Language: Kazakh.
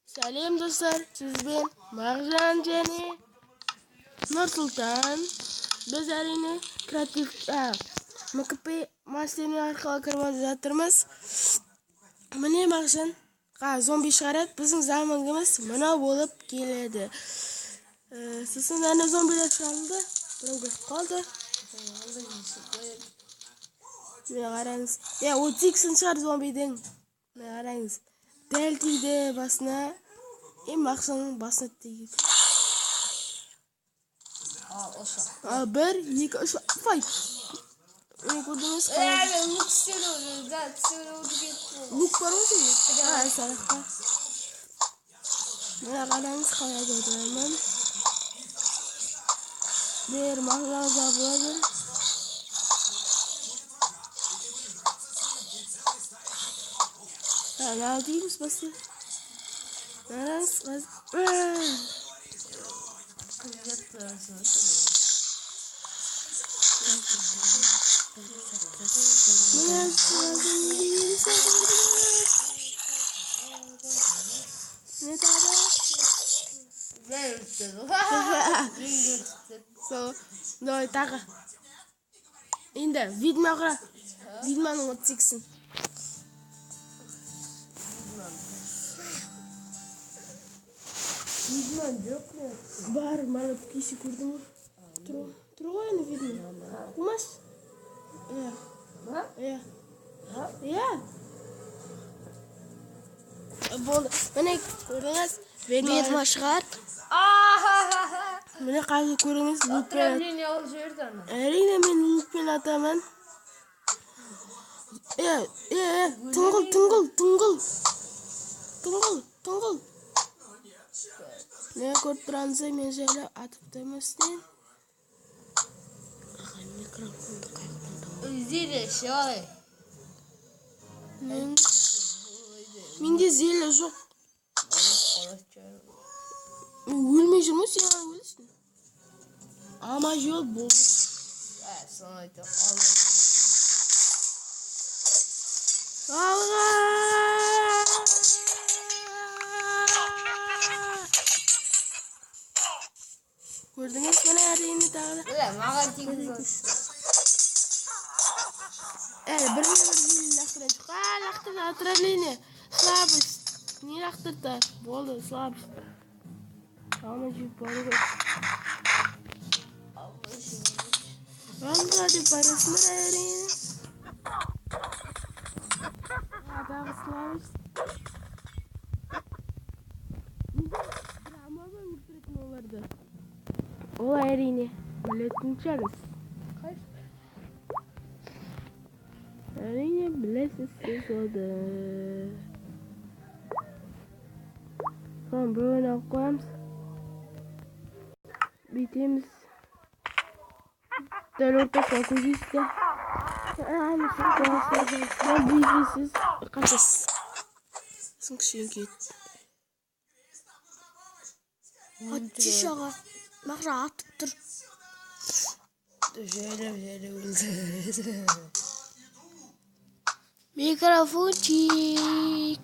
Сәлем, достар! Сізбен Мағжан және Нұрсұлтан. Біз, әрине, креатив МКП мастеріне арқылы кіріп жатырмыз. Міне, Мағжан зомби шығарады. Біздің замогымыз мынау болып келеді. Сосын әне зомбилер шығарылды. Біреу кетіп қалды. Міне, қараңыз. Е, 32-сін шығар зомбидің. Міне, қараңыз. Дәл тиді басына. Е, Мағжанның басына тиді. Ал, осы. Ал, бір, екі, үш, файт. Міне, көрдіңіз қалай? Е, мен лук істеуді, да, істеуді кетті. Лук бар ғой сенде? А, сарақта. Міне, қараңыз, қалай отырамын. Бер, Мағжан жабыла бер. Мынау дейміз баста. Қараңыз, қазір. Кетті. Міне, дейміз. Міне, тағы да. Мен өтті. Мен өтті. Сол, давай тағы. Енді ведьма құра. Ведьманың 32-сін. Ведьма жоқ не? Бар, мана кеше көрдім ғой. Тұр, тұр ғой ана ведьма. Қумаш. Иә. Ма? Иә. Иә. Болды. Міне, көрдіңіз. Ведьма шығар. Ахахаха. Міне, қазір көріңіз, лукпен Отравление алып жіберді ана. Әрине, мен лукпен атамын. Е, е, е, тұңғыл, тұңғыл, тұңғыл. Тұңғыл, тұңғыл. Міне, көріп тұрғаныңыздай, мен жайлы атып тұрмын үстінен. Микрофонды қаяқтан табамын? Зелье ше. Менде зелье жоқ. Мен өлмей жүрмін, сен ғана өлесің. Алма жеп болды. Ә, соны айтып. Алға! Көрдіңіз, міне, әрине, тағы да. Біле, маған тигізіп. Әлі бірге бір зелье лақтырайыншы. А, лақтырды, отравление. Слабость. Не лақтырды? Болды, слабость. Алма жеп бару керек. Алға деп барасыңдар, әрине. А, тағы слабость. Неге бір амалмен өлтіретін оларды? Ол, әрине, білетін шығарсыз. Әрине, білесіз сіз оны. Соны біреуін алып қоямыз. Бүйтеміз. Дәл ортасына көзейсіз де. Бүйтесіз, қашасыз. Сосын кішкене кетті. Атшы аға. Мағжан атып тұр. Жайлап жайлап өлді. Микрофончик.